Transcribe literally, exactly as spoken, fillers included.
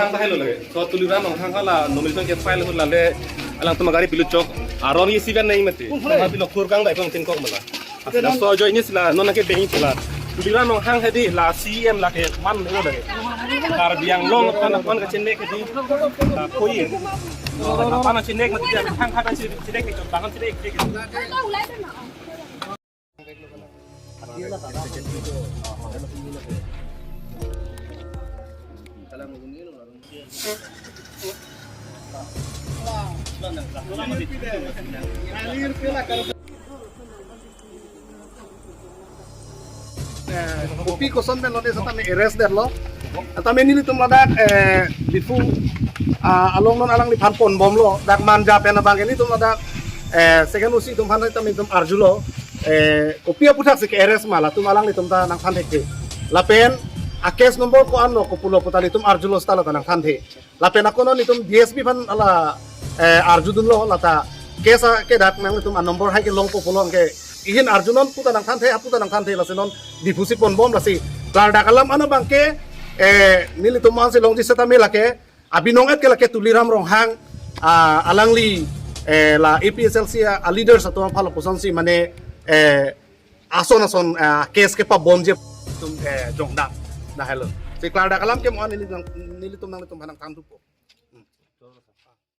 Ang tahai lo lagi. So Tuliram Ronghang hala nomination ke file hula le alangtum agari pilu chok. Aron isi kan nai mati. Kung hole. Tapi lo kurkang dai kong tin kok mala. Laso ajoine si la non ke beng si la. Tuliram Ronghang hedi la C M la ke man lo lagi. Karbi Anglong pan pan ka chenek hedi. La koi. La pan chenek mati dia hang hang chenek ke chok tangan chenek ke. Eh, kopi koson pen lone setame arrest detlo. Setame nelitum ladak, eh, Diphu, ah, along non alangliphan ponbomlo. Dak Manja pen abang nelitum ladak, eh, second O C atum aphan setame nelitum arjulo. Eh, kopi aputhaksi ke-arrest ma latum alanglitum ta nangthan thekthe. Lapen a-case number ko-anlo kopulo puta nelitum arjulo seta lata nangthanthe. Lapen ako non nelitum D S P aphan hala, eh, arjudunlo lata case a kedak nanglitum a-number hai kelongpo pulo anke ihin arjunon puta nangthanthe, aputa nangthanthe lasi non Diphu si ponbom lasi. Klardak alam ano abangke, eh, nelitum ansi longji setame lake abinong et ke lake Tuliram Ronghang, ah, alangli, eh, la A P H L C a, a-leaders atum aphan lapuson si mane, eh, ason ason, ah, case kepabomji atum, eh, jongdam. Dah helo. Si klardak alam ke mo-an neli nang, nelitum nanglitum aphan nangthan thupo.